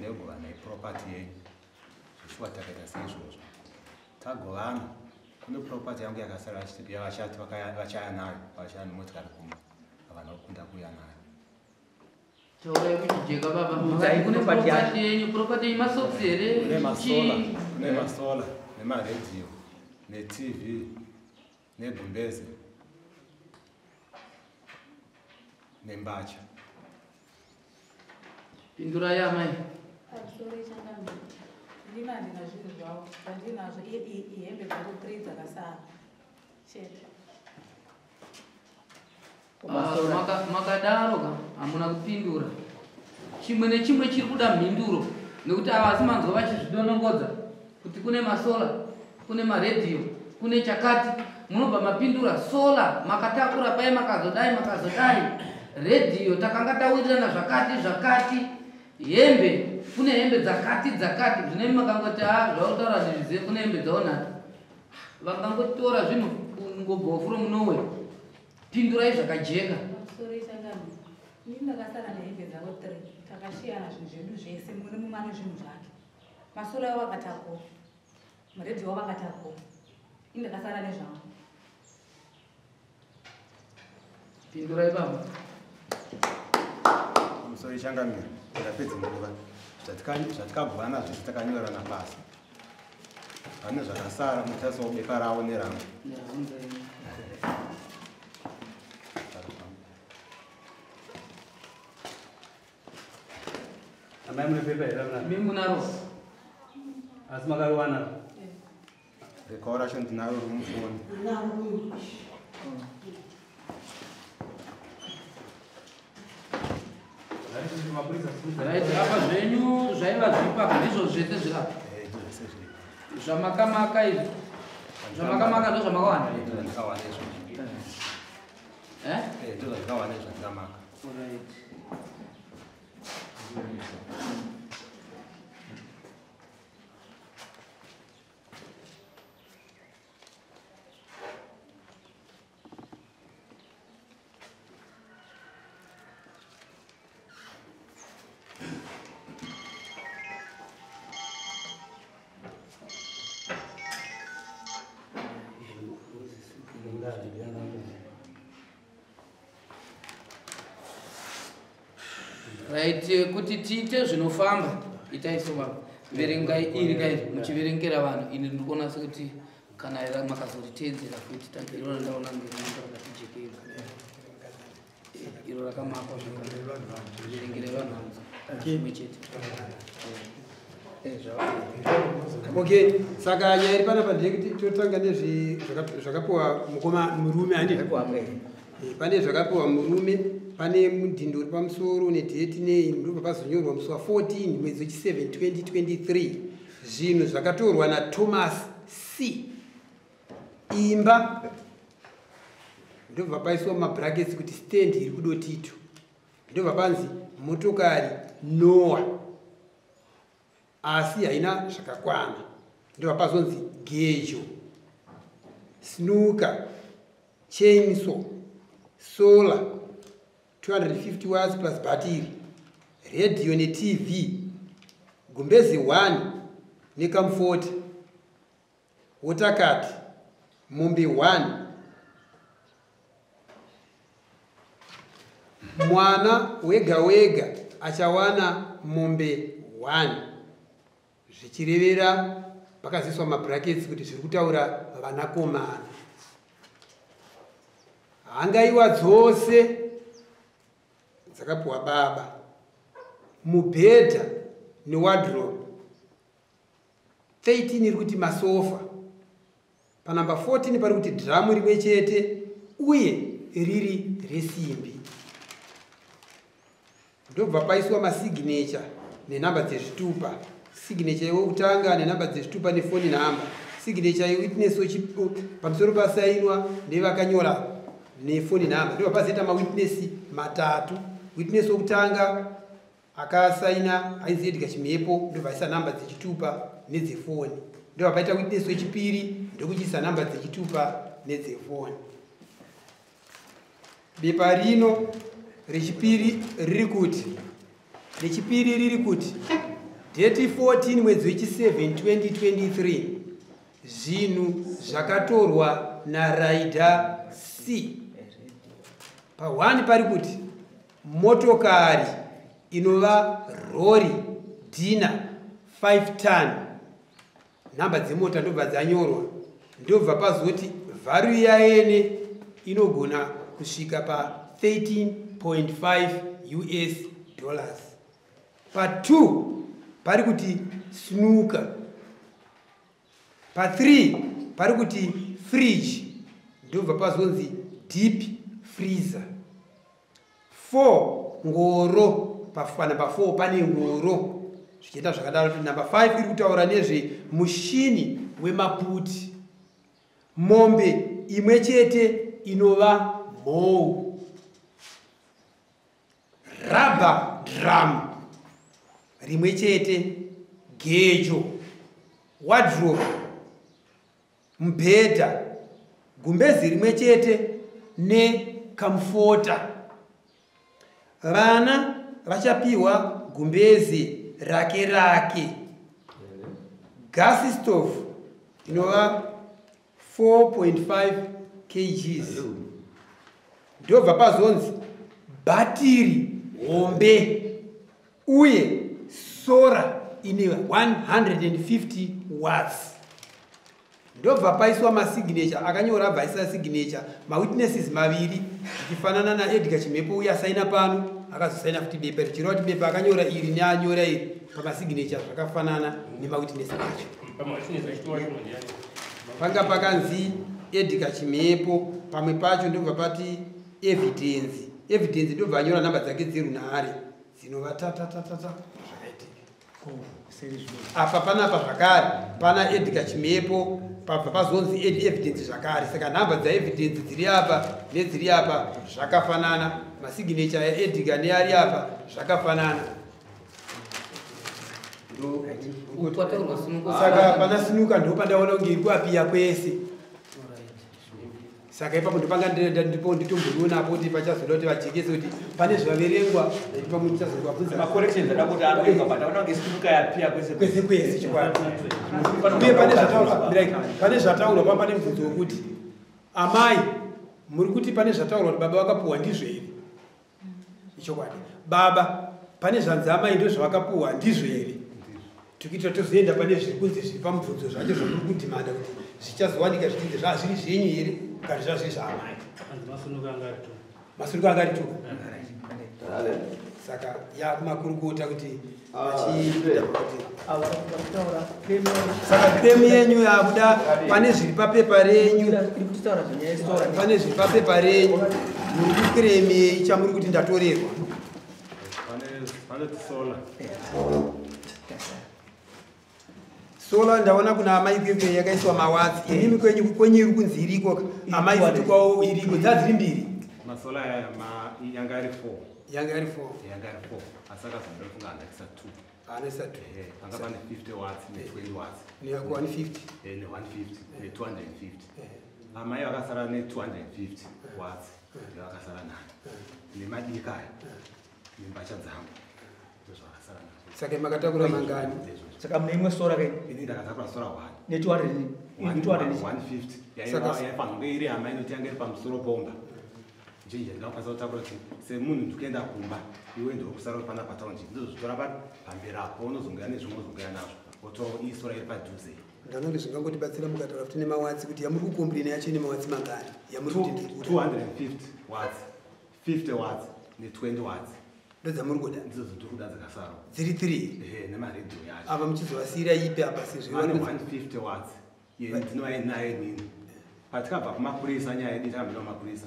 Endai property yenyu. Zveshuwa takaita seizvozvo. Tagovana kune property yangu yakasara yavachati vachaya nayo, vachaya nemotikari kumba. Havana kukunda kuuya nayo. Taurai kuchijeka baba. Makati kune property yenyu, property yenyu masocks here? Kune masola, kune masola, nemaredhiyo, neTV, negumbeze, nembatya. Pindurai amai. Pamusoro changamire. Ndini handina zvinhu zvavo. Zvandinazvo ihembe dzangu 3 dzakasara. Chete. Makadaro ka hamuna kupindura. Chimwe nechimwe chiri kuda mhinduro nekuti ava asi manzwa vachizvidonongodza kuti kune masola, kune maredhiyo, kune chakati. Munobva mapindura sola makatakura paye makazodai makazodai, redhiyo takanga tawirirana zvakati zvakati, hembe kune hembe dzakati dzakati. Zvino makangoti zvautaura ndizvizive, kune hembe dzaonati vakangotora zvinhu kungobva from nowhere. Pindurai zvakajeka. Pamusoro changamire. Ini ndakasara nehembe dzavo 3. Takashiyana zvinhu zvedu zvese, mumwe nemumwe ane zvinhu zvake. Masola avo vakatakura, maredhiyo avo vakatakura. Ini ndakasara nezvangu. Pindurai baba. Pamusoro changamire, ndapedza nguva. Zvatikagwana zvese takanyorana pasi. Pane zvakasara mutasa bepa ravo nerangu. Amai mune pepa here ramuna? Mimi munaro. Asi makariwana? Bepa racho ndinaro rumufoni. Right, apa zvenyu zvaiva zviripa ndizvo zvese zviri. Zvamakamaka izvi. Zvamakamaka ndo zvamakawana? Ndizvo zvandakawana izvozvo. Eh? Ndizvo zvandakawana izvo zvandakamaka. Alright. Right, kuti tiite zvinofamba itai so baba. Verengai iri kai muchiverengera vanhu. Ini ndiri kuona sekuti kana makazoriteedzera futi tange iro ndaona ngerakatijekei. Iro rakamakwa zvakanaka. Verengere vanhu chimwe chete. Okay, saka nyaya iri panapa ndeyekuti totanga nezve zvakapiwa mukoma murume handiti? Pane zvakapiwa murume, pane mudhindo uri pamusoro nedheti nei, ndobva pazonyorwa musi wa14 mwedzi wechi7 2023. Zvinhu zvakatorwa naThomas C. Imba ndobva paiswa mabrackets kuti stand iri kudotito. Ndobva panzi motokari Noah asi haina zvakakwana. Ndobva pazonzi gejo, snooker, chainsaw, solar 250 watts plus battery, radio neTV, gumbezi 1 necomfort, watercut, mombe 1, mwana wega wega achawana mombe 1. Zvichirevera pakazoiswa mabrackets kuti zviri kutaura vanakomana. Hangaiwa dzose dzakapiwa baba, mubhedha newardrobe. 13 iri kuti masofa, panamba 14 pari kuti dhiramu rimwe chete uye riri resimbi. Ndobva paiswa masignature nenhamba dzezvitupa. Signature yekutanga nenhamba dzezvitupa nefoni nhamba. Signature yewitness pamusoro pasainwa nevakanyora nefoni nhamba. Ndobva pazoita mawitness matatu. Witness wekutanga akasaina ainzi Edgar Chimhepo, ndobva aisa nhamba dzechitupa nedzefoni. Ndobva paita witness wechipiri ndokuchiisa nhamba dzechitupa nedzefoni. Bepa rino rechipiri riri kuti, rechipiri riri kuti Date 14 mwedzi wechi7 2023, zvinhu zvakatorwa naRaida C. Pa1 pari kuti motokari inova rori Dyna 5 ton, nhamba dzemota ndobva dzanyorwa, ndobva pazoti value yaene inogona kusvika pa13.5 US dollars. Pa2 pari kuti snooker. Pa3 pari kuti fridge, ndobva pazonzi deep freezer. 4 ngoro, panumber 4 pane ngoro, zvichienda zvakadaro. Kuti number 5 iri kutaura nezvemushini wemaputi, mombe imwe chete inova mhou, rubber drum rimwe chete, gejo, wardrobe, mubhedha, gumbezi rimwe chete necomforter. Vana vachapiwa gumbezi rake rake, gas stove inova 4.5 kgs, ndobva pazonzi bhatiri hombe uye solar ine 150 watts. Ndobva paiswa masignature, akanyora, abva aisa signature, mawitnesses maviri, zvichifanana naEdgar Chimhepo uye asaina pano, akazosaina futi bepa, richireva kuti bepa akanyora iri neanyora iri pamasignature zvakafanana nemawitness acho. Panga pakanzi Edgar Chimhepo pamwe pacho, ndobva pati evidence, evidence, ndobva anyora nhamba dzake dzerunhare dzinova tatatatata. Zvakaitika apa panapa zvakare pana Edgar Chimhepo, pabva pazonzi evidence zvakare. Saka nhamba dzaevidence dziri apa nedziri apa zvakafanana, masignature aEdgar neari apa zvakafanana. Kwataurwa snooker. Saka pana snooker ndo pandaona kunge iri kuapiya kwese. Saka ipapo ndopanga ndipo nditombonionapo kuti pachazoda kuti vajekese kuti pane zvaverengwa, pamwe ndichazovabvunza. Macorrections ada kuti anoitwa, but aona kunge snooker yapiya kwese. Kwese kwese, chikwadi. Uye pane zvataurwa, like, pane zvataurwa pa pane mubvunzo wekuti amai muri kuti pane zvataurwa kuti baba vakapuhwa, ndizvo here? Ichokwadi, baba, pane zvanzi amai ndo zvavakapuhwa, ndizvo here? Tikuitira tozoenda pane zviri kunzi zviri pamubvunzo zvacho zvamuri kudhimanda kuti zvichazowanika zvichinzi zvazviri zvenyu here kana zvazviri zvaamai. Masnooker anga arituka. Saka yakumakurukota kuti vachiita kuti saka claim yenyu yakuda pane zviri papepa renyu, pane zviri papepa renyu, muri kuclaimei chamuri kuti ndatorerwa? Panoti solar. Solar ndaona kuna amai kwekwe yakaiswa mawatts. Imimi kwenyu, kwenyu iri kunzi iriko, amai futi kwavo iriko, dzadziri mbiri. Masolar aya yanga iri 4. Yanga iri 4. Yanga iri 4, asi akazondofunga andakisa 2. Anoisa 2. Ehe, panga pane 50 watts ne20 watts. Ne150. Ne150 ne250. Amai vakasara ne250 watts, ndovakasara nayo, nemadika aya nembatya dzangu, ndozvavakasara nazvo. Saka makatakura mangani? Saka mune imwe solar kai? Ini ndakatakura solar 1. Ne 200 200. 150. Saka- Yaifanira kunge iri hama inoti yanga iri pamusoro pomba ichinji, ndingakwanisa kutakura kuti semunhu ndikuenda kumba, iwe ndokusara uri pana pataundi, ndozvitora pamberi apo, unozongouya nezvimwe, uzongouya nazvo, wotora isolar iri padhuze. Ndanonge zvingangotibatsira mukataura futi nemawatts kuti yamuri kucomplaina yacho ine mawatts mangani yamuri kuti ndiri kuda? 250 watts, 50 watts ne20 watts. Ndodzamuri kuda? Ndidzo dzotiri kuda dzakasara. Dziri 3. Ehe, nemaredhiyo yacho. Apa muchizovasiyira ipi apa sezvo Vane 150 watts ndinova nayo inini. Patikabva kumapurisa, nyaya yedu takambenda kumapurisa,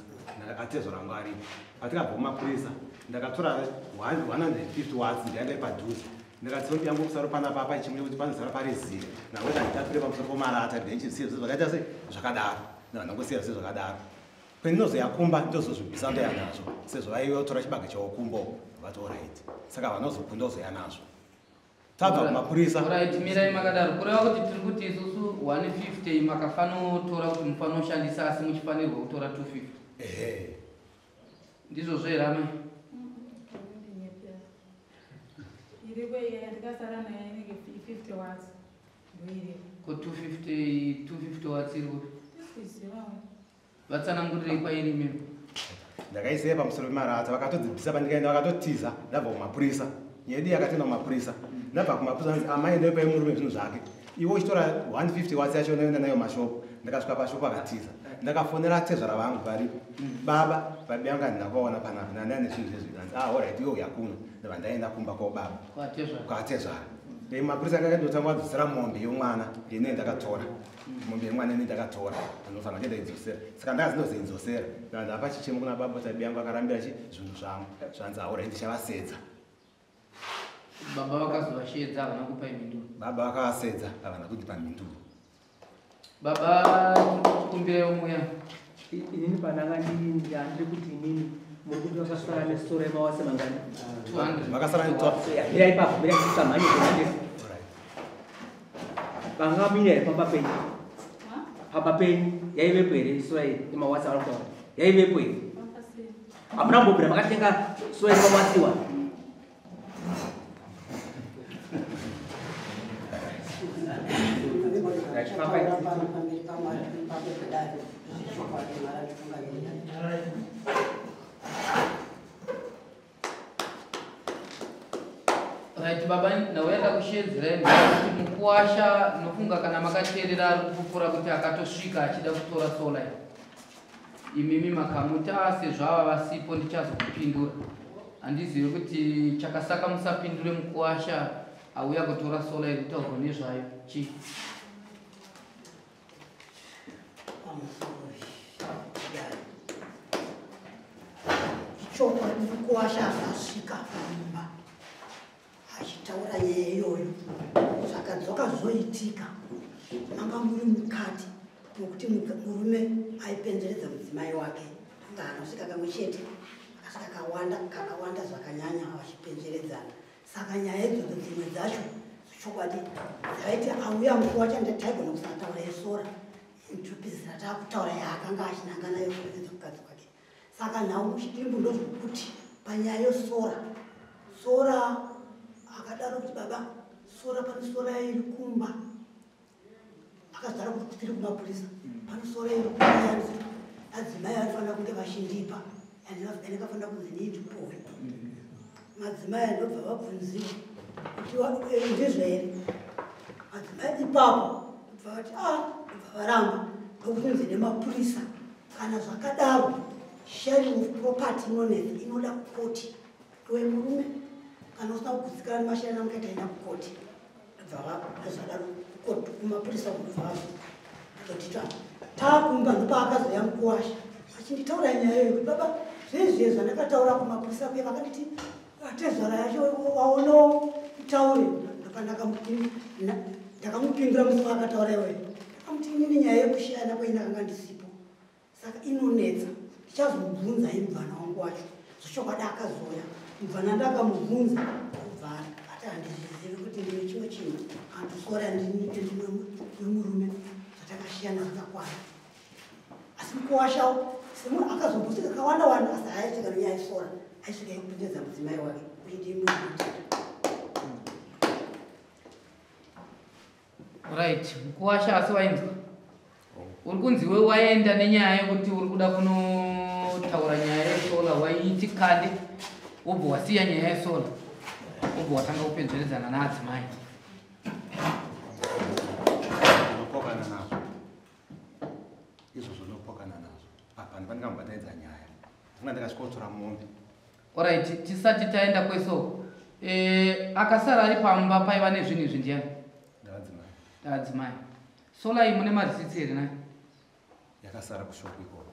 atezvo rangu aripo. Patikabva kumapurisa ndakatora 150 watts, ndiyanga ipadhuze, ndikati yangu kusaro panapa apa chimwe kuti panosara pari zive nakuti handitapire pamusoro pomarata bhenchi, siye zve zvakaita se zvakadaro, ndangosiya zve zvakadaro. Pendinozoyakumba ndozozvibvisa, ndoya nazvo sezvo vaivatora chibage chavo kumbo, vati alright, saka vanozokunda ozoya nazvo tabva kumapurisa. Alright, mirai makadaro. Kureva kuti tiri kuti isusu 150 makafanotora kuti mufanoshandisa, asi muchifanirwa kutora 250. Ehe. Ndizvozvo here amai? Iriko iya yandikasara nayo inenge 50 watts. Ndoiriko. Ko 250 watts iri kupi? Tisikuizivawo. Vatsanangurirei kwairi imimi. Ndakaisiya pamusoro pemarata, vakatodzibvisa pandikaenda, vakatotiza. Ndabva kumapurisa, nyaya yedu yakatoenda kumapurisa. Ndabva kumapurisa anzi amai ndoipai murume zvinhu zvake, iwe uchitora 150 watts yacho unoenda nayo mashopu. Ndakasvika pashopu akatiza. Ndakafonera tezvara vangu varipo, baba babi yangu handina kuvaona panapa, nandaya nezvinhu zvezvi. Anzi ah alright, iwe uya kuno. Ndabva ndaenda kumba kwababa kwatezvara. Mapurisa akandotanga vadzosera mombe yomwana ine ndakatora, mombe yemwana ine ndakatora, anofanira kuenda idzosera. Saka ndakazindozoidzosera. Ndapa chichemo kuna baba kuti abi yangu akarambira chi zvinhu zvangu. Zvanzi alright, ndichavasedza. Baba vakazovashedza, havana kupa mhinduro. Baba vakavasedza, havana kundipa mhinduro. Baba, kumbiraiwo muya. Inini pananga ndiri kuti inini muri kuti vakasara nesoro yemawasi mangani? 200. Vakasara Mira ipapo, mira kusamhanye kuhandisa. Vanga mira here pamba penyu? Pamba penyu yaivepo here sora iyi yemawasi avari kutaura? Yaivepo here? Hamuna kumbobvira makatenga sora yemawasiwa? Right, baba, ndauya ndakushedzirai ndikuti mukuwasha nofunga kana makateerera ari kupupura kuti akatosvika achida kutora sola iyi. Imimi makamuti sezvo ava vasipo ndichazokupindura. Handizivi kuti chakasaka musapindure mukuwasha auya kutora sola iri kutaurwa nezvayo chii? Chokwadi mukuwasha akasvika pamumba achitaura nyaya iyoyo, zvakadzoka zvoitika manga muri mukati nokuti murume aipenzeredza mudzimai wake, anga anosvika kamwe chete, akasvika kakawanda zvakanyanya vachipenjeredzana. Saka nyaya idzodzo dzimwe dzacho chokwadi dzaiti auya mukuwasha taigona kusataura yesora topedzisira taakutaura yaakanga achinanga nayo kupedza mukadzi wake. Saka nhau muchidimbu ndozvokuti panyaya yesora, sora akadaro kuti baba sora pane sora iri kumba, akazara kuti tiri kumapurisa, pane sora iri kumba adzimai anofanira kunge vachindipa, yandakafanira kunzi niidipuwe. Madzimai andobva vabvunziwa kuti ndizvo here? Madzimai ipapo ndobva vati ndobva varamba, ndokuti nemapurisa. Kana zvakadaro sharing of property inonetsa, inoda kukoti. Iwe murume kana usina kugutsikana nemasharini amukaita enda kukoti. Ndobva zvadaro kumapurisa kubva vatotita taakumba. Ndopaakazoya mukuwasha achinditaura nyaya iyoyo kuti baba zvezviye zvandakataura kumapurisa kuye vakanditi atezvara yacho waonawo utaure. Ndakamupindura musi waakataura iwoyo, ndakamuti inini nyaya yekushiyana kwaindakanga ndisipo, saka inonetsa, ndichazomubvunza mubvana wangu wacho. Zvechokwadi akazoya mubvana, ndakamubvunza kubva ati handizvizivi kuti ndine chimwe chinhu handisora wemurume, zvatakashiyana zvakakwana. Asi mukuwashawo semunhu akazombosvika kakawanda wanda, asi haaisvika nenyaya yesora, aisvika yekupindedza mudzimai wake kuti. Right, mukuwasha asi wainzwa uri kunzi iwe waenda nenyaya yekuti uri kuda kunotaura nyaya yesola, waiiti kande wobva wasiya nyaya yesola, wobva watanga kupenzveredzana naadzimai. Ndinopokana nazvo izvozvo, ndinopokana nazvo. Apa ndipandingamubataidza nyaya, ndinga ndakasvika kutora mombe. Alright, tisati taenda kwesoko, akasara ari pamba paiva nezvinhu izvi ndiani? Ndavadzimai. Adzimai. Sola iyi mune marisitsi here nayo? Yakasara kushopu ikoko.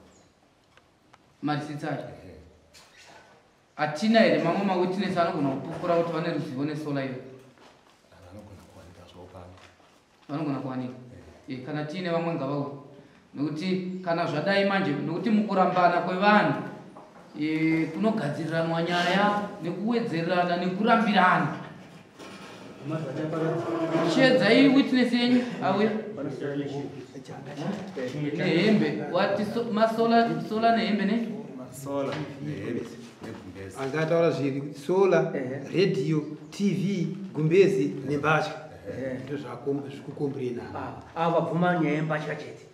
Marisitsi acho hatina here? Mamwe mawitness anogona kupupura kuti vane ruzivo nesola iyo? Vanogona kuwanika zvavo pano. Vanogona kuwanika. Kana tiine vamwe ngavauye, nekuti kana zvadai manje, nekuti mukurambana kwevanhu kunogadziriranwa nyaya nekuwedzererana nekurambirana. Shedzai witness yenyu auya nehembe. Wati masola, sola nehembe ne Sola nehembe negumbezi. Angataura zviri sola, radio, TV, gumbezi nembatya. Ndizvo zvikukomburena. Ava vabvuma nyaya yembatya chete.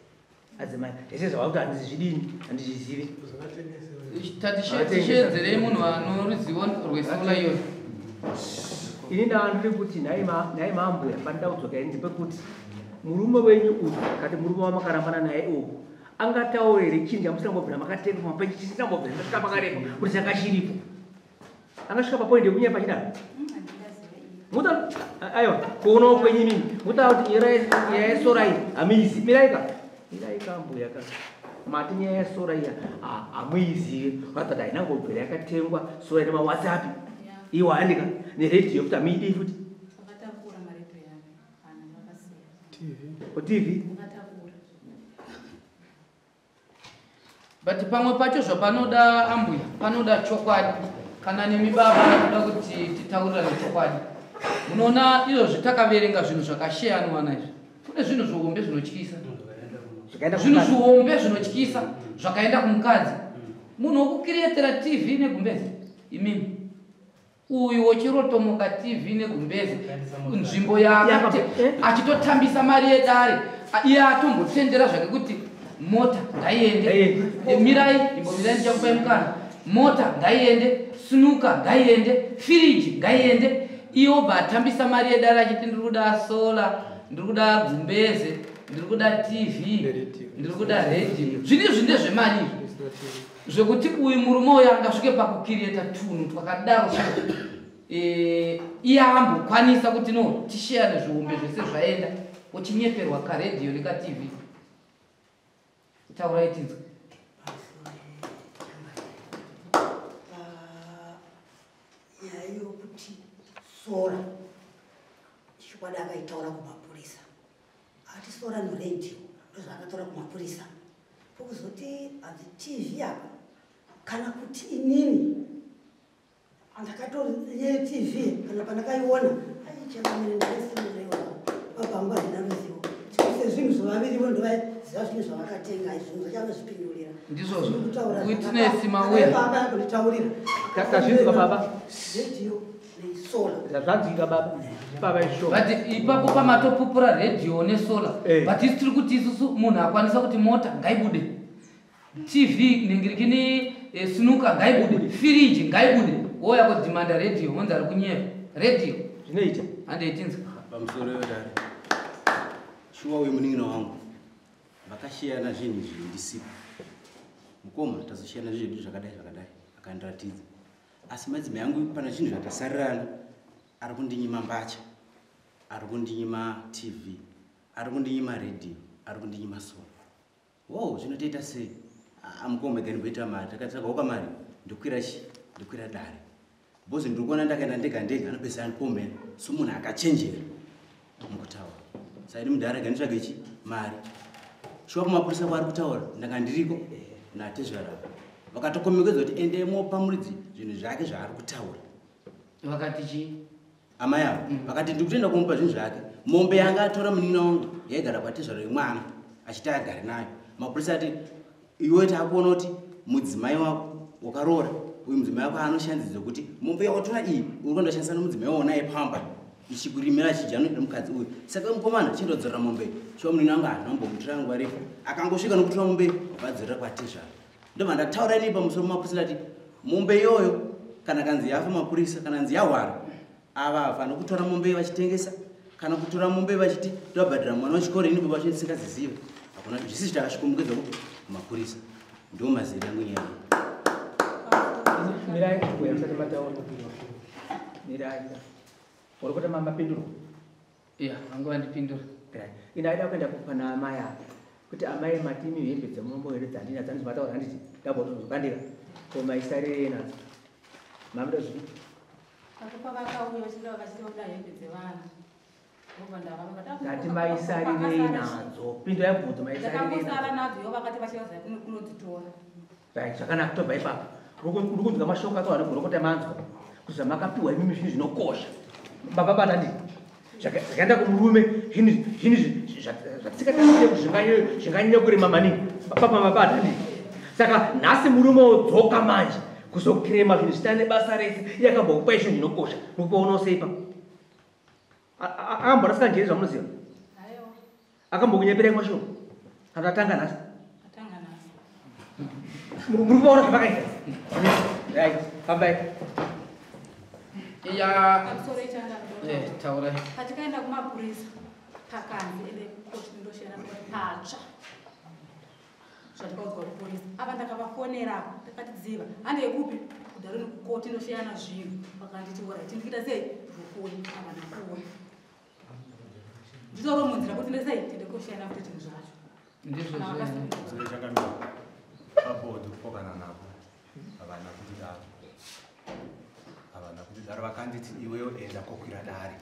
Adzimai zvese zvavakuti handizvidini, handizvizivi. Tatishedzerei munhu anoruzivo rwesola iyoyo. Ini ndandiri kuti nhai mambuya pandida kudzoka ini ndepekuti murume wenyu uyu kati murume wamakarambana naye uyu angataura here chinhu chamusina kumbobvira makatenga mapenji chisina kumbobvira masvika pakarepo kuti changa chiripo. Angasvika papoindi yekunyaya pachidaro. Muta aiwa kuonawo kwenyu imimi mutaura kuti nyaya yesora iyi hamuizivi. Miraika miraika mbuya ka mati nyaya yesora iya hamuizivi ratati haina kumbobvira yakatengwa sora ine mawhatsapp iwo handika neredhiyo futi hamuidii futi. Vakatakura maredhiyo yake vanhu vakasiya. TV. Vakatakura. But pamwe pacho zvapanoda ambuya panoda chokwadi. Kana nemi baba vanoda kuti titaurirane chokwadi. Munoona izvozvi takaverenga zvinhu zvakasheyanwa izvi. Kune zvinhu zvihombe zvinotyisa. Zvinhu zvihombe zvinotyisa zvakaenda kumukadzi. Munhu wokukirietera TV negumbezi imimi. Uyu wochirotomoka TV negumbezi nzvimbo yake achitotambisa mari yedare. Iye atombotendera zvake kuti mota ngaiende, mirai imbomirai ndichakupai mukana. Mota ngaiende, snuka ngaiende, firiji ngaiende. Iye obva atambisa mari yedare achiti ndiri kuda sola, ndiri kuda gumbeze, ndiri kuda TV, ndiri kuda redhiyo. Zvinhu izvi ndezvemari izvi. Zvekuti uyu murume uyu angasvike pakukirieta tunhu twakadaro iye ambokwanisa kuti no tisheyane zvihombe zvese zvaenda uchinyeperwa karedhiyo nekaTV. Taurai tinzwe. Nyaya yokuti sora chokwadi akaitaura kumapurisa. Ati sora neredhiyo ndozvaakatora kumapurisa. Pokuzoti hanzi TV apa kana kuti inini andakatori yeTV kana pandakaiona aichemamire ndaisimuraiona baba vangu handina ruzivo. Sezvinhu zvavavirivo ndovaiziva zvinhu zvavakatenga izvinhu zvachanozvipindurira. Ndizvozvo. Witness mauya. Akanditaurira. Tazvinzwa baba. Redhiyo nesola. Zvanzwika baba. Baba isho. But ipapo pamatopupura redhiyo nesola. But isu tiri kuti isusu munhu akwanisa kuti mota ngaibude. TV nengirikini snuka ngaibude, firiji ngaibude. Wouya kudhimanda redhiyo wonzi ari kunyepa. Redhiyo. Zvinoita. Handei tinzwe. Pamusoro wedare. Shuwa uyu munin'ina wangu vakashiyana zvinhu izvi ndisipo. Mukoma tazoshiyana zvinhu zvakadai zvakadai akandiratidza. Asi madzimai angu pana zvinhu zvatasarirana ari kundinyima mbatya, ari kundinyima TV, ari kundinyima redhiyo, ari kundinyima sola. Wow, zvinotoita sei? Mukoma ega ndimboita mari, takatsvagawo mari, ndokwira chi, ndokwira dare. Bhozi ndiri kuona ndakaenda ndega ndega anopedzisira andipomera somunhu akachenjera mukutaura. Saka ini mudhara rega nditsvage chi mari. Shuwa kumapurisa kwaari kutaura ndanga ndiriko natezvara. Vakatokomekedza kuti endai mopa muridzi zvinhu zvake zvaari kutaura. Vakati chii? Amai avo vakati ndiri kutoenda kumupa zvinhu zvake. Mombe yanga atora munin'ina wangu yaigara kwatezvara yemwana achiti agare nayo. Mapurisa ati iwe takuona kuti mudzimai wako wakaroora uyu mudzimai wako anoshandidzwa kuti mombe yawatora iyi uri kundoshandisa nomudzimai waonaye pamba ichikurimira achidya nomukadzi uyu. Saka mukomana chindodzorera mombe. Shuwa munin'ina wangu haana kumbomutora nguva refu. Akangosvika nokutora mombe vadzorera kwatezvara. Ndobva ndataura inini pamusoro pemapurisa ndati mombe iyoyo kana kanzi yafa mapurisa kana kanzi yahwara ava havafaniri kutora mombe vachitengesa kana kutora mombe vachiti tobhadhara mwana wechikoro ini baba vacho ndisingazizive. Hakuna zvisi zvitakasvikomukedzwa kupi kumapurisa. Ndo mazera angu nyaya iyi. Mirai kuya musati mataura. Mirai. Uri kuti mapindurwa? Iya, vanga vandipindura. Ina aida kuenda kupana amai apa. Kuti amai matimi hembe dzemurombo here dzandina dzanzi mataura handiti ndabotozokandira. Ko maisarire nadzo. Mamuda zvipi? Apo pavakauya vachida vachida kuda hembe dzevana. Ndati maisarire nadzo. Pindo yabvunzo maisarire nadzo. Ndakangosara nadzo ivo vakati vachivaziva kunodzitora. Right, zvakanaka tobva ipapo. Uri kunzwa mashoko akawanda gurokota manzwa. Kuti zvamakapiwa imimi zvinhu zvinokosha. Baba bata ndi. Zvakaenda kumurume zvinhu zvatisingatarisire kuti zvinganyanya kurema maningi. Baba mabata ndi. Saka nhasi murume wodzoka manje kuzokirema zvinhu zvisina nebasa rese, iye akambokupai zvinhu zvinokosha. Mukuonawo sei ipapo? Akamborasika njere zvamunoziva? Akambokunyeperai mashoko? Kana atanga nhasi? Atanga nhasi. Muri kuona zvamakaita? Right, fambai. Ya. Pamusoro ichanda. Taurai. Patikaenda kumapurisa pakanzi ende koti ndoshera patsva. Zvatikaudzwa kupurisa. Apa ndakavafonera ndakati dziva. Hande kupi? Kudaro kukoti ndosheyana zvinhu. Vakanditi ora tindikuita sei? Ndikuuya apa ndakuuya. Nditoro munzira kuti ndesei tende kosheyana futi zvinhu zvacho. Ndizvo zvene. Changamire. Papo ndikupokana navo. Havana kundidaro. Havana kundidaro, vakanditi iwewe enda kokwira dare.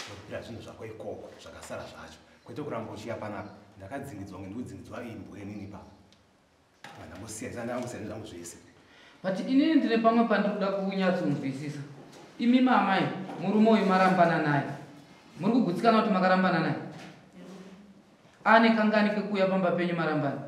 Kokwira zvinhu zvako ikoko zvakasara zvacho. Kwete kuramba uchiya panapa. Ndakadzingidzwa ndikudzingidzwa imbwa inini ipapo. Vandangosiya ndangosiya zvangu zvese. But inini ndine pamwe pandiri kuda kunyatsonzwisisa. Imi mamai, murume uyu marambana naye. Muri kugutsikana kuti makarambana naye? Ane kangani kekuuya pamba penyu marambana?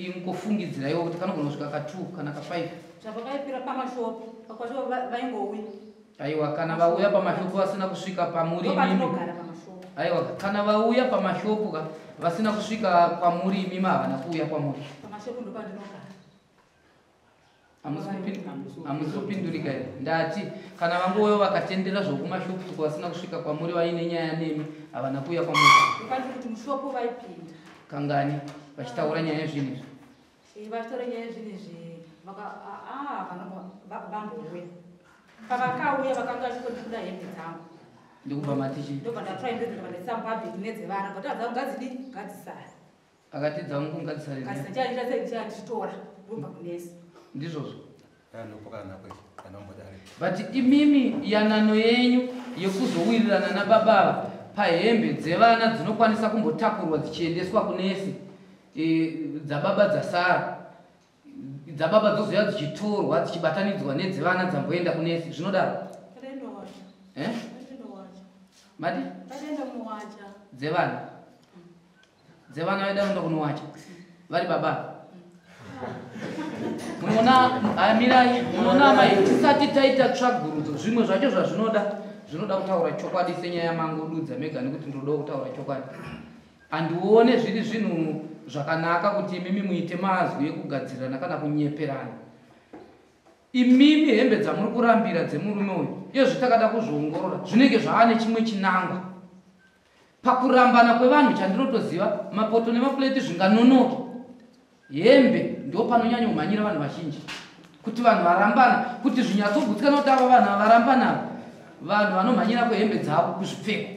Imbofungidzira iwo kuti kanogona kusvika ka 2 kana ka 5. Zvavakaipira pamashopu, pakwacho vaingouya. Aiwa, kana vauya pamashopu vasina kusvika pamuri imimi. Aiwa, kana vauya pamashopu ka vasina kusvika kwamuri imimi havana kuuya kwamuri. Pamashopu ndopandinogara. Hamusi kupindurika here? Ndati kana vangouya vakatendera zvokumashopu vasina kusvika kwamuri vaine nyaya nemi havana kuuya kwamuri. Ndopandiri kuti mushopu vaipinda. Kangani vachitaura nyaya yezvinhu izvi? Vachitaura nyaya yezvinhu izvi vambouya. Pavakauya vakanga vachingondikuda hembe dzangu. Ndikubva matichi. Ndobva ndatora hembe dzangu ndaisa mupublic nedzevana. Ndikati dzangu ngadzidi ngadzisare. Akati dzangu ngadzisare. Ngadzisare ndichitora ndobva kunesi. Ndizvozvo. Ndopokana But imimi yanano yenyu yekuzowirirana nababa pahembe dzevana dzinokwanisa kumbotakurwa dzichiendeswa kunesi dzababa dzasara. Dzababa dzozoya dzichitorwa dzichibatanidzwa nedzevana dzamboenda kunesi zvinodaro. Mati? Dzevana. Dzevana vaida kuenda kunowacha. Vari baba. Munoona amirai, munoona amai tisati taita tsvagurudzo zvimwe zvacho zvazvinoda zvinoda kutaura chokwadi senyaya mangodudza mega nekuti ndinoda kutaura chokwadi. Andione zviri zvinhu zvakanaka kuti imimi muite mazwi ekugadzirana kana kunyeperana. Imimi hembe dzamuri kurambira dzemurume uyu iyo zvitakada kuzviongorora zvinenge zvaane chimwe chinangwa. Pakurambana kwevanhu chandinotoziva mapoto nemapuleti zvinganonoke. Hembe ndo panonyanya kumhanyira vanhu vazhinji kuti vanhu varambana kuti zvinyatsobutsikana kuti ava vanhu varambana vanhu vanomhanyira kwehembe dzavo kuzvipfeko.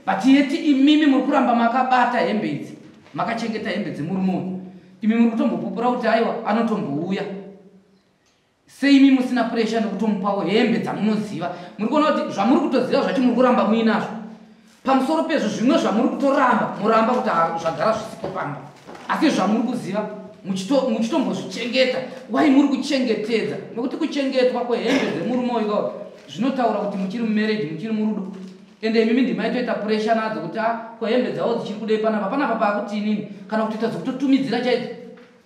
But yeti imimi muri kuramba makabata hembe idzi makachengeta hembe dzemurume uyu imi muri kutombopupura kuti aiwa anotombouya. Sei imi musina pressure nekutomupawo hembe dzamunoziva? Muri kuona kuti zvamuri kutoziva zvacho muri kuramba muinazvo. Pamusoro pezvo zvimwe zvamuri kutoramba muramba kuti zvagara zvisipo pamba. Asi zvamuri kuziva muchitombozvichengeta. Wai muri kuchengetedza? Nekuti kuchengetwa kwehembe dzemurume uyu zvinotaura kuti muchiri mumarriage, muchiri murudo. Ende imimi ndimaitoita pressure nadzo kuti kwehembe dzavo dzichiri kudei panapa panapa paakuti inini kana kutoita dzekutotumidzira chaidzo.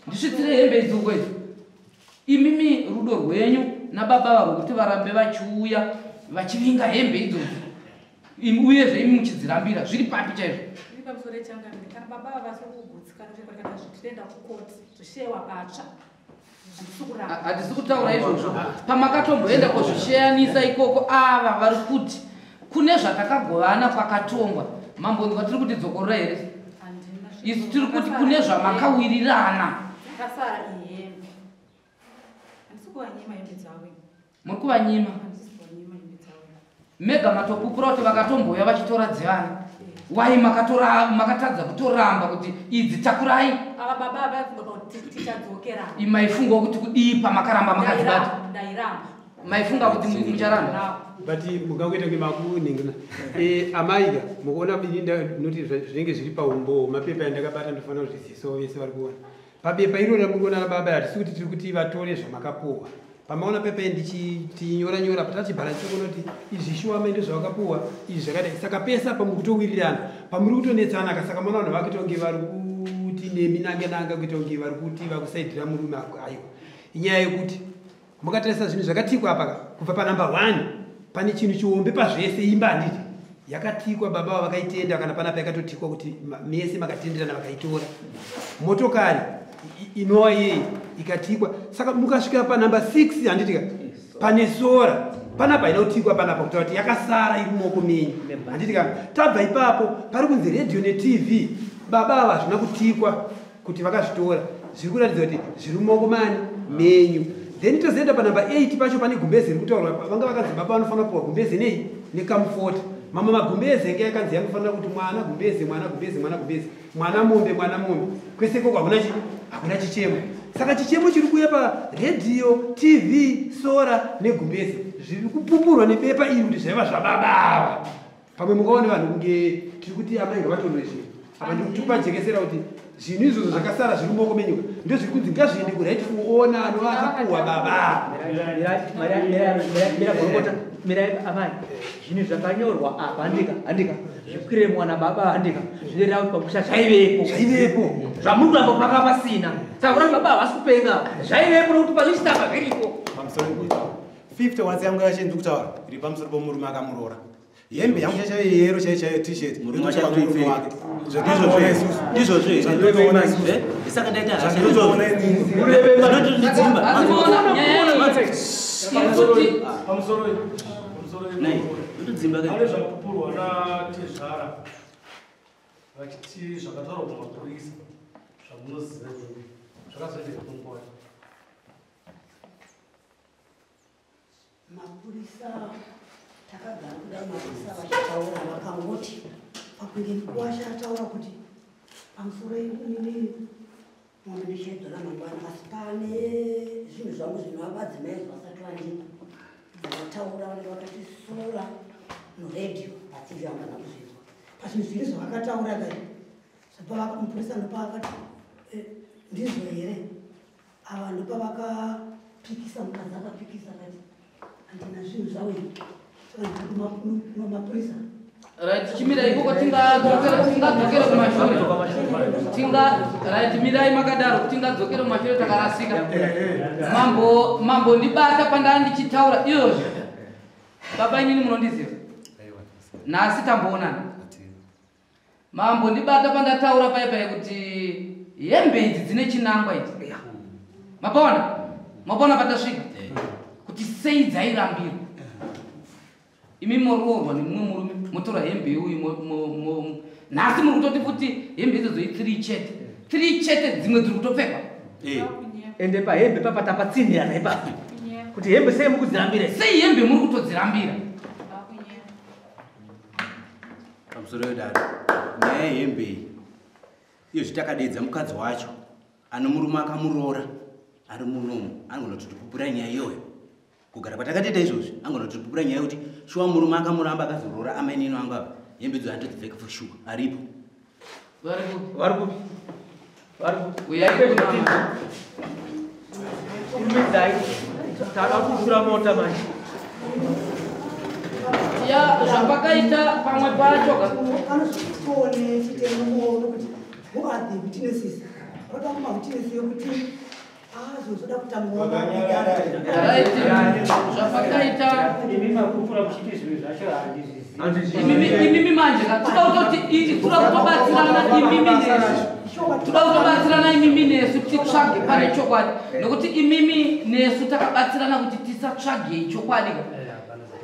Ndisvitsire hembe idzi uko idzi. Imimi rudo rwenyu nababa vavo kuti varambe vachiuya vachivinga hembe idzodzo. Uyezve imi muchidzirambira zviri papi chaizvo? Iri pamusoro echangamire kana baba vavasi kugutsikana kuti zvitenda kukoti zvishewa patsva. Hatisi kutaura izvozvo. Pamakatomboenda kozvisheyanisa ikoko ava vari kuti kune zvatakagovana kwakatongwa. Mambonzwa tiri kuti dzokorora here? Isu tiri kuti kune zvamakawirirana. Ndakasara ihembe. Handisi kuvanyima hembe dzavo. Muri kuvanyima? Mega matopupura kuti vakatomboya vachitora dzevana. Wai makatadza kutoramba kuti idzi takurai. Ava baba vaifunga kuti tichadzokera. Imaifunga kuti kudii pamakaramba makadzibata? Ndairamba. Maifunga kuti mucharamba. But mukangoita kunge makuningina. Amaika mukuona noti zvinenge zviri paumbo mapepa andakabata ndofanira kuzvizivisawo vese vari kuona. Pabepa iroro ramukuona rababa hatisi kuti tiri kuti vatore zvamakapuwa. Pamaona pepe ndichinyora nyora patachibhalansi kuona kuti izvi shuwa mai ndozvavakapuwa, izvi zvakadai. Saka pese apa mukutowirirana, pamuri kutonetsana ka. Saka maona vanhu vakuita kunge vari kuti nemi nange nanga kuita kunge vari kuti vakusaidhira murume ako. Aiwa, inyaya yekuti mukatarisa zvinhu zvakatikwa apa ka, kubva panumber 1 pane chinhu chihombe pazvese, imba handiti yakatikwa, baba vakaitenda, kana panapa yakatotikwa kuti mese makatenderana vakaitora. Motokari inowa iyei ikatikwa. Saka mukasvika panumber 6 handiti ka, pane sora panapa haina kutikwa panapa, kutaura kuti yakasara iri mumaoko menyu handiti ka. Tabva ipapo pari kunzi radio neTV, baba ava hazvina kutikwa kuti vakazvitora, zviri kuratidza kuti zviri mumaoko mani menyu. Then tozoenda panumber 8 pacho pane gumbeze riri kutaurwa, vanga vakanzi baba vanofanira kupiwa gumbeze nei nekamufota. Mamwe magumbeze enge yakanzi yanofanira kuti mwana gumbeze, mwana gumbeze, mwana gumbeze, mwana mombe, mwana mombe. Kwese ikoko hakuna chichemo. Saka chichemo chiri kuuya paredhiyo, TV, sora negumbeze zviri kupupurwa nebepa iri kuti zvaiva zvababa ava. Pamwe mungaone vanhu kunge tiri kuti amai ngavatorwe zvinhu apa, ndiri kupajekesera kuti zvinhu izvozvo zvakasara zviri mumaoko menyika ndo zviri kunzi ngazviende kurightful owner anova akapuhwa baba. Mira gorokota, mirai amai. Zvinhu zvakanyorwa apa handika, handika zvikwire mwana baba handika, zvinoreva kuti pamusha zvaivepo, zvaivepo zvamuri kuramba panga pasina. Saka kuramba baba havasi kupenga, zvaivepo nokuti pazvichitamba zviripo. Pamusoro 50 watts yangu yacho ndiri kutaura iri pamusoro pomurume akamurora. Hembe yangu chaiyo yero chaiyo chaiyo t-shirt Murume iri wacho kutsvaka murume atoipfeka. wake. Ndizvozvo Isusu. ndizvozvo. Zvandinotoona isusu. Saka ndaita hasha. Zvandinotoona inini. Zvinotondidzimba. Asi maona nyaya iyi iri kuti Pamusoro Nei, zvinotodzimba kai. pane zvakupurwa natezvara vachiti zvakataurwa kumapurisa zvamunoziva imi zvakazoendera kunguva. Mapurisa takagara kudai, mapurisa vachitaura vakangoti pakunge mukuwasha ataura kuti pamusoro inini mombe ndichaidzora mangwana, asi pane zvinhu zvangu zvinovadzimai zvavasati vandipa. Vakataura vanenge vakati sora muredhiyo patv angana kuzvinzwa. Pazvinhu zviri zvavakataura kai zvapavaka mupurisa ndopavakati ndizvo here, ava ndopavakapikisa, mukadzi akapikisa akati handina zvinhu zvavo ini. Saka ndikati mapurisa. Right, chimirai ikoko, tingadzokere kumashure. Tinga right, mirai makadaro, tingadzokere kumashure takarasika. Mambo, mambo ndibata pandaa ndichitaura izvozvo. Baba inini munondiziva. Nhasi tamboonana. Mambo ndibata pandataura paya paya kuti hembe idzi dzine chinangwa idzi. Mapaona? Mapaona patasvika? Kuti sei dzairambirwa? Imi moroorwa nemumwe murume, motora hembe iuyu, nhasi muri kutoti futi hembe idzodzo i3 chete. 3 chete, dzimwe dziri kutopfekwa. Ende pahembe papa tapatsindirana ipapo kuti hembe sei mukudzirambira? Sei hembe muri kutodzirambira? Pamusoro yedare, nyaya yehembe iyi iyo zvitakadedza mukadzi wacho ane murume akamuroora ari munomu, anogona kuti tipupura nyaya iyoyo. Kugara kwatakatoita izvozvi, anogona kuti tipupura nyaya yekuti shuwa murume akamuramba akazoroora amainini vangu ava, hembe idzo handidzipfeki for sure. Aripo. Vari kupi? Vari kupi? Vari kupi? Uyai kuna Kurumidzai, tada kukwira mota manje. Ya, zvapakaita pamwe pacho ka. Vanozotione chitemo kuti who are the witnesses, voda kumawitness ekuti azozoda kutambura. Right, zvapakaita Imi makupura muchiti zvinhu zvacho handizvizivi. Imimi manje ka toda kutoti toda kutobatsirana imimi nesu, toda kutobatsirana imimi nesu titsvage pane chokwadi, nokuti imimi nesu takabatsirana kuti tisatsvagei chokwadi ka.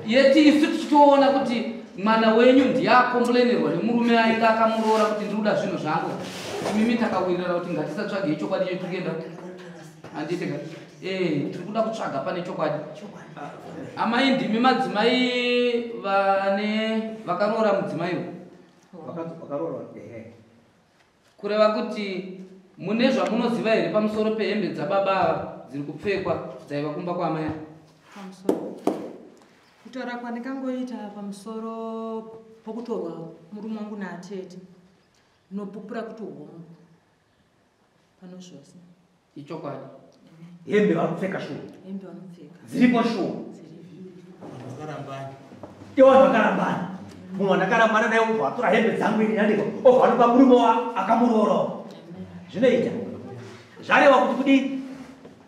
Yeti isu tichitoona kuti mwana wenyu ndiye akombulenerwa nemurume ainge akamuroora kuti ndiri kuda zvinhu zvangu. Imimi takawirirana kuti ngatisatsvagei chokwadi chedu, tiri kuenda handiti ka. Tiri kuda kutsvaga pane chokwadi. Amai, ndimi madzimai vane vakaroora mudzimai uyu? Vakaroorwa, ehe. Kureva kuti mune zvamunoziva here pamusoro pehembe dzababa ava dziri kupfekwa dzaiva kumba kwaamai ava? Pamusoro kutaura kwandikangoita pamusoro pokutorwa murume wangu naatete, ndinopupura kuti hongu pano zvose. Ichokwadi. Hembe vanopfeka shuwa. Hembe vanopfeka. Dziripo shuwa. Ivo vanhu vakarambana. Mumwe wandakarambana naye obva atora hembe dzangu ini handiko obva anopa murume akamuroora. Zvinoita. Zvareva kuti kudii?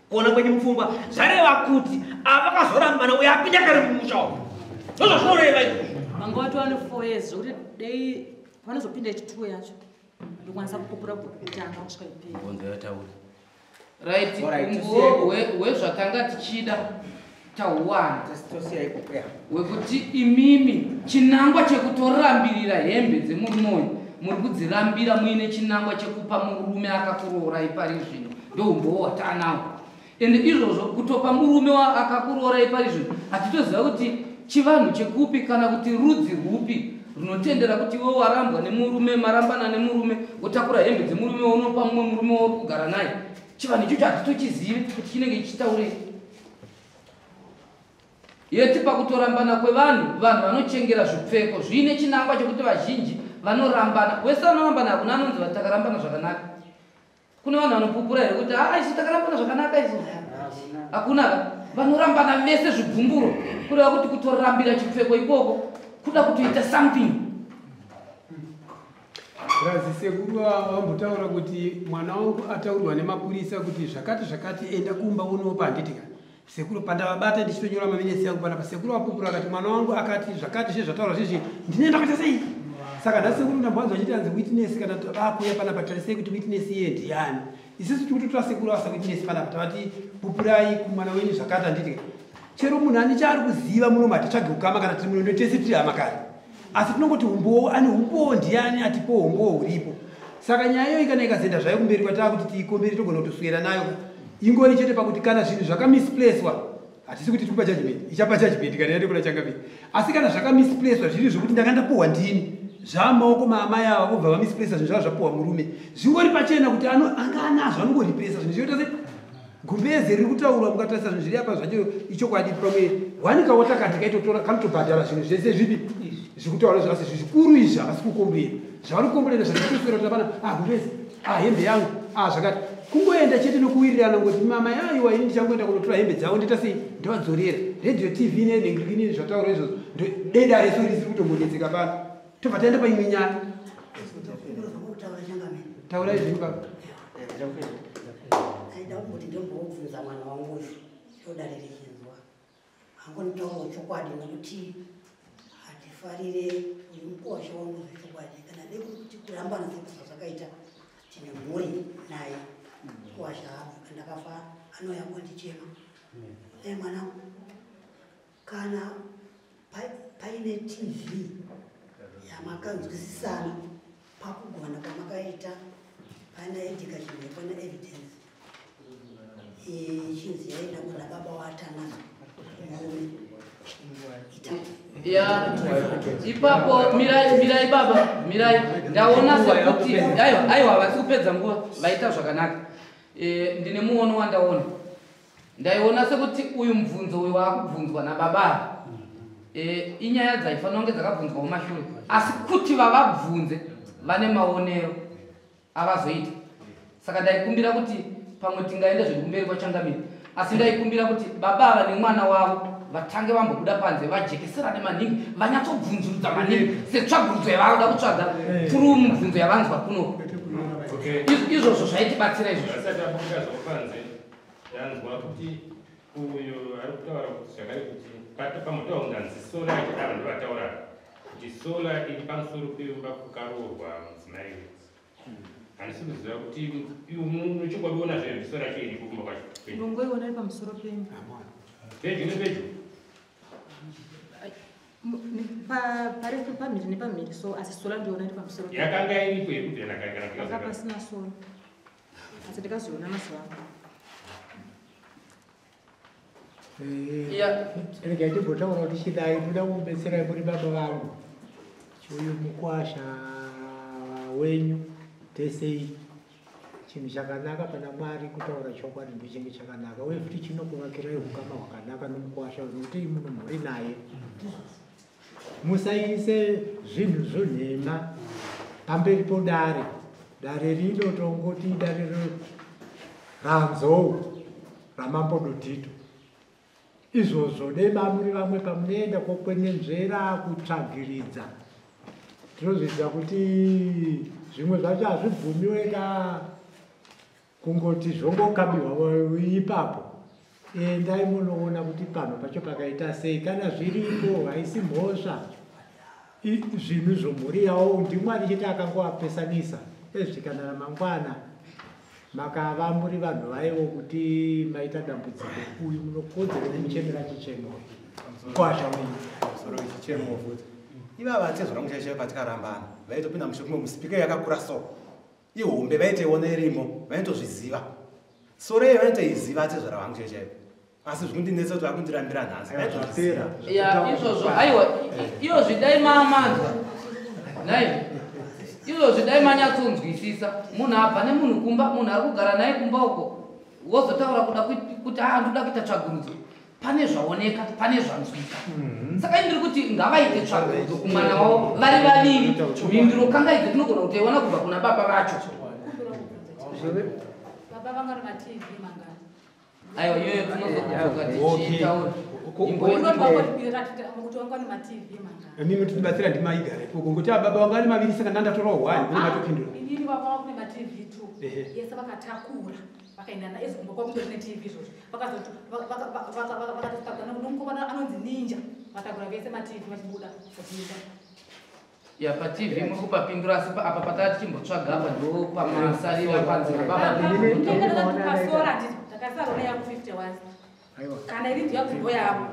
Kuona kwenyu mupfungwa. Zvareva kuti avakazorambana uyo apinda kare mumusha umu. Ndozvazvinoreva izvozvo. Vanga watova ne 4 years zvokuti dai panozopinda yechi2 yacho ndokwanisa kupupura kubva kutanga kusvika iperi. Bvunzo yataura. Right, wezvatanga tichida tauwana wekuti imimi chinangwa chekutorambirira hembe dzemurume uyu muri kudzirambira muine chinangwa chekupa murume akakuroorai pari zvino ndoumbowo hwataanawo. Ende izvozvo kutopa murume akakuroorai pari zvino hatitoziva kuti chivanhu chekupi kana kuti rudzi rwupi runotendera kuti iwe warambwa nemurume marambana nemurume wotakura hembe dzemurume unopa mumwe murume wauri kugara naye. Chivanhu ichocho hatitochizivi kuti chinenge chichitaurei. Yeti pakutorambana kwevanhu, vanhu vanochengera zvipfeko zviine chinangwa chekuti vazhinji vanorambana. Wese vanorambana hakuna anonzi takarambana zvakanaka. Kune vanhu vanopupura here kuti haa isu takarambana zvakanaka isu? Hakuna ka. Vanorambana vese zvigumburo kureva kuti kutorambira chipfeko ikoko kuda kutoita something. Razi sekuru vambotaura kuti mwana wangu ataurwa nemapurisa kuti zvakati zvakati enda kumba unopa handiti ka. Sekuru pandavabata ndichitonyora maminesi yangu panapa sekuru vapupura akati mwana wangu akati zvakati zvezvataura zvezvi ndinoenda kuita sei? Saka nhasi sekuru ndamboanzwa achiti anzi witness kana vakuuya panapa tarisei kuti witness iye ndiani. Isusu tiri kutotora sekuru asa witness panapa tavati pupurai kumwana wenyu zvakati handiti ka. Chero munhu ane chaari kuziva muno hatitsvagi ukama kana tiri muno tese tiri hama kare. Asi tinongoti umbowo ane umbowo ndiani atipo umbowo huripo. Saka nyaya iyoyi kana ikazoenda zvayo kumberi kwataakuti tiikomberi togona kutoswera nayo. Ingori chete pakuti kana zvinhu zvakamisplacwa hatisi kuti tikupa judgment, ichapa judgment kana yaende kuna changamire. Asi kana zvakamisplacwa zviri zvokuti ndanga ndapuhwa ndini zvamaoko maamai ava vobva vamisplacer zvinhu zvava zvapuhwa murume, zvingori pachena kuti anga anazvo anongoripresa zvinhu zvinoita se gumbeze riri kutaurwa. Mukatarisa zvinhu zviri apa zvacho ichokwadi pamwe one kawota kati kaitotora kanotobhadhara zvinhu zvese zvipi zvikutaura zvasi zvikuru izvi havasi kukomborera zvavari kukomborera zvatitoswera kuti hapana gumbeze hembe yangu zvakati kungoenda chete nokuwirirana ngoti mama yaiwa ini ndichangoenda kunotora hembe dzavo ndoita sei ndovadzorera radio tv nenhingirikini zvataurwa izvozvo deda resu risiri kutombonetseka pano tobva taenda paimwe nyaya. Taurai zvenyu baba. Aida kuti ndombobvunza mwana wangu uyu ndodare richinzwa angonitaurawo chokwadi nokuti hatifarire uyu mukuwasha wangu zvechokwadi kana dei kuti kurambana sezvazvakaita tine mhuri naye mukuwasha ndakafa anouya kondichema naye mwanangu kana paine TV yamakanzwisisana pakugona kwamakaita pana edika chimwe pana evidence chinzi yaenda kuna baba waTanaka murume. Ya ipapo mirai baba mirai ndaona sekuti aiwa havasi kupedza nguva vaita zvakanaka. Ndine muono wandaona. Ndaiona sekuti uyu mubvunzo uyu waakubvunzwa nababa inyaya dzaifanira kunge dzakabvunzwa mumashure asi kuti vavabvunze vane maonero avazoita. Saka ndaikumbira kuti pamwe tingaenda zvedu kumberi kwachangamire asi ndaikumbira kuti baba ava nemwana wavo vatange vambobuda panze vajekeserane maningi vanyatsobvunzurudza maningi setsvagurudzo yavanoda kutsvaga through mubvunzo yavanzwa kuno. Izvozvo zvaitibatsira izvozvo. Vasati vabuda zvavo panze ndanzwa kuti uyo ari kutaura kuti zvakare kuti pamotaura kunzi sola yachidaro ndovataura kuti sola iri pamusoro pemba kukaroorwa mudzimai uyu. Handisi kuziva kuti unochokwadi ona zve sola yacho iripo kumba kwacho. Ndongoiona iri pamusoro pemba. Pedyo nepedyo. Pari pamhiri nepamhiri so asi sola ndiona iri pamusoro. Yakanga iripo yekubvira kare kana kuti pasina sola. Asi ndikazoona mazuva ano. Regai ndimbotaura kuti chidai ndoda kumubetserai muri baba vangu. Uyu mukwasha wenyu tesei chinhu chakanaka pana Mwari kutaura chokwadi ndochinge chakanaka uye futi chinokuvakirai ukama hwakanaka nomukwasha nokuti muno mhuri naye. Musaise zvinhu zvonhema pamberi podare. Dare rino tongoti dare ranzou. ramambo Dotito. Izvozvo dei muri vamwe pamunoenda kokwenenzvera kutsvagiridza. Tinozviziva kuti zvimwe zvacho hazvibvumiwe ka kungoti zvongokabiwa ipapo. Endai munoona kuti panhu pacho pakaita sei, kana zviripo haisi mhosva. Zvinhu zvomhuri yavo ndimwari chete akangovapesanisa. Ezvi kana ramangwana makava muri vanhu vaivo kuti maita dambudziko, uyu munokodzero kumuchemera chichemo kwasha wenyu. Musoro wechichemo futi. Ivava atezvara vangu chaicho patikarambana vaitopinda mushopu musipika yakakura so ihombe vaitoiona irimo, vaitozviziva. Soro iyo vaitoiziva atezvara vangu chaicho. Asi zvikundinetsa kuti vakundirambira nhasi. Vaitozviziva. Ya izvozvo aiwa iyozvi dai mamanzwa. Nai izvozvi dai manyatsonzwisisa. Munhu abva nemunhu kumba, munhu ari kugara naye kumba uko, wozotaura kuda kuti ndoda kuita tsvagurudzo. Pane zvaoneka, pane zvanzwika. Saka ini ndiri kuti ngavaite tsvagurudzo kumwana wavo vari vaviri. Mhinduro kangaidzo tinogona kutoiwana kubva kuna baba vacho. Baba vanga vari matv mangani? Aiwa iyoyo tinozokudzoka tichitaura. Kuti wanga ane matv mangani? Mimi tibatsira ndimaigara ikoko ngokuti baba vanga ane maviri saka ndandatorawo 1 kune matopindura. Inini baba vangu kune matv 2. Yese vakatakura. Vakaenda naye kumba kwangu kune TV izvozvo. Vakazoti vakatotakura nomukomana anonzi Ninja. Vatakura vese matv vachibuda vachienda. Ya pa TV muri kupapindura asi apa patava tichimbotsvaga apa ndo pamasarira panzi baba. Pasora takasarona yangu 51. Kana iri ndiyo yangu yavo.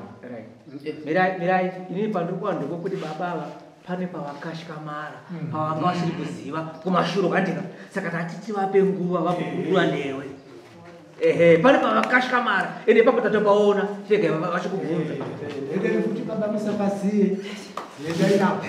Mirai mirai inini pandiri kuwana ndikokuti baba ava pane pavakashamara pavanga vasiri kuziva kumashuro kandika. Saka tati tivape nguva vambokudura newe. Ehe, pane pavakashamara ende ipapo tatopaona chega vachikubvunza. Endai futi baba musapasiye. Endai napo.